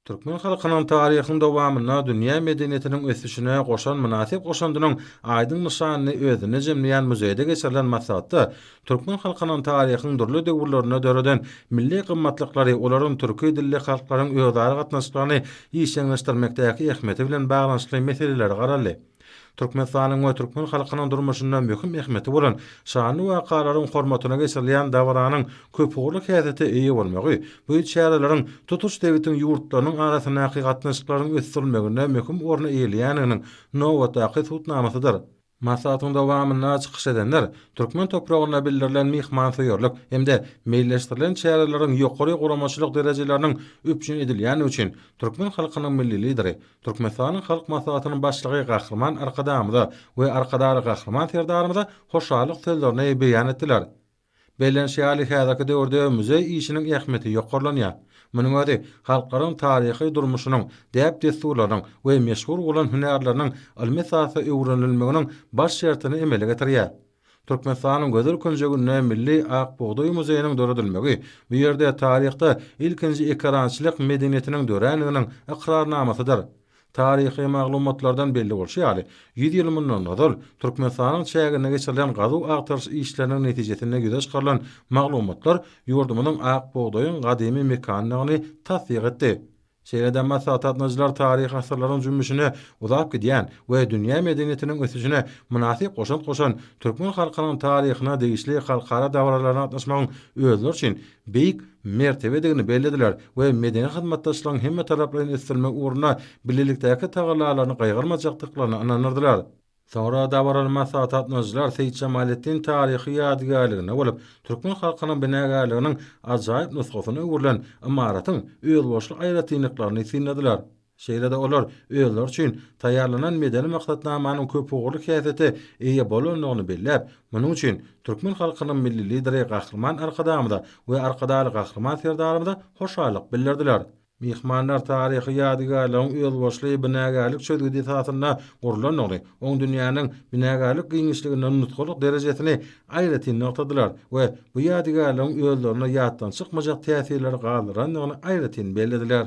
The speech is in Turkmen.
Türkmen halkynyň taryhyň dowamynda dünýä medeniýetiniň ösüşine goşan mynasyp goşandynyň aýdyň nyşanyny özünde jemleýän muzeýde geçirilen maslahatda türkmen halkynyň taryhyň dürli döwürlerinde döreden milli gymmatlyklary, olaryň türki dilli halklaryň özara gatnaşyklaryny işjeňleşdirmekdäki ähmiýeti bilen baglanyşykly meselelere garaldy. Türkmenistanyň we türkmen halkynyň durmuşynda möhüm ähmiýeti bolan şanly wakalaryň hormatyna geçirilýän dabaranyň köpugurly häsiýete eýe bolmagy bu çäreleriň tutuş sebitiň ýurtlarynyň arasyndaky gatnaşyklaryň ösdürilmeginde möhüm orny eýeleýändiginiň nobatdaky subutnamasydyr. Maslahatyň dowamynda çykyş edenler türkmen topragynda bildirilen myhmansöýerlik hem-de meýilleşdirilen çäreleriň ýokary guramaçylyk derejeleriniň üpjün edilýändigi üçin türkmen halkynyň Milli Lideri, Türkmenistanyň Halk Maslahatynyň Başlygy Gahryman Arkadagymyza we Arkadagly Gahryman Serdarymyza hoşallyk sözlerini beýan etdiler. Bellenişi ýaly, häzirki döwürde muzeý işiniň ähmiýeti ýokarlanýar. Munuň özi halklaryň taryhy durmuşynyň, däp-dessurlarynyň we meşhur bolan hünärleriniň ylmy esasda öwrenilmeginiň baş şertini emele getirýär. Türkmenistanyň gözel künjeginde Milli Ak bugdaý muzeýiniň döredilmegi bu ýerde taryhda ilkinji ekerançylyk medeniýetiniň dörändiginiň ykrarnamasydyr. Taryhy maglumatlardan belli bolşy ýaly, ýüz ýyl mundan ozal Türkmenistanyň çäginde geçirilen gazuw-agtaryş işleriniň netijesinde ýüze çykarylan maglumatlar ýurdumyzyň ak bugdaýyň gadymy mekanydygyny tassyk etdi. Şeýle-de maslahata gatnaşyjylar taryhy asyrlaryň jümmüşine uzap gidýän we dünýä medeniýetiniň ösüşine mynasyp goşant goşan türkmen halkynyň taryhyna degişli halkara dabaralaryna gatnaşmagyň özleri üçin beýik mertebedigini bellediler we medeni hyzmatdaşlygyň hemmetaraplaýyn ösdürilmegi ugrunda bilelikdäki tagallalaryny gaýgyrmajakdyklaryna ynandyrdylar. Soňra dabaraly maslahata gatnaşyjylar Seýit Jemaletdin taryhy ýadygärliginde bolup, türkmen halkynyň binagärliginiň ajaýyp nusgasyna öwrülen ymaratyň özboluşly aýratynlyklaryny synladylar. Şeýle-de olar özleri üçin taýýarlanan medeni maksatnamanyň köpugurly häsiýete eýe bolandygyny belläp, munuň üçin türkmen halkynyň Milli Lideri Gahryman Arkadagymyza we Arkadagly Gahryman Serdarymyza hoşallyk bildirdiler. Myhmanlar taryhy ýadygärligiň özboluşly binagärlik çözgüdi esasynda gurlandygyny, oň dünýäniň binagärlik giňişliginde nusgalyk derejesini aýratyn nygtadylar we bu ýadygärligiň özlerinde ýatdan çykmajak täsirleri galdyrandygyny aýratyn bellediler.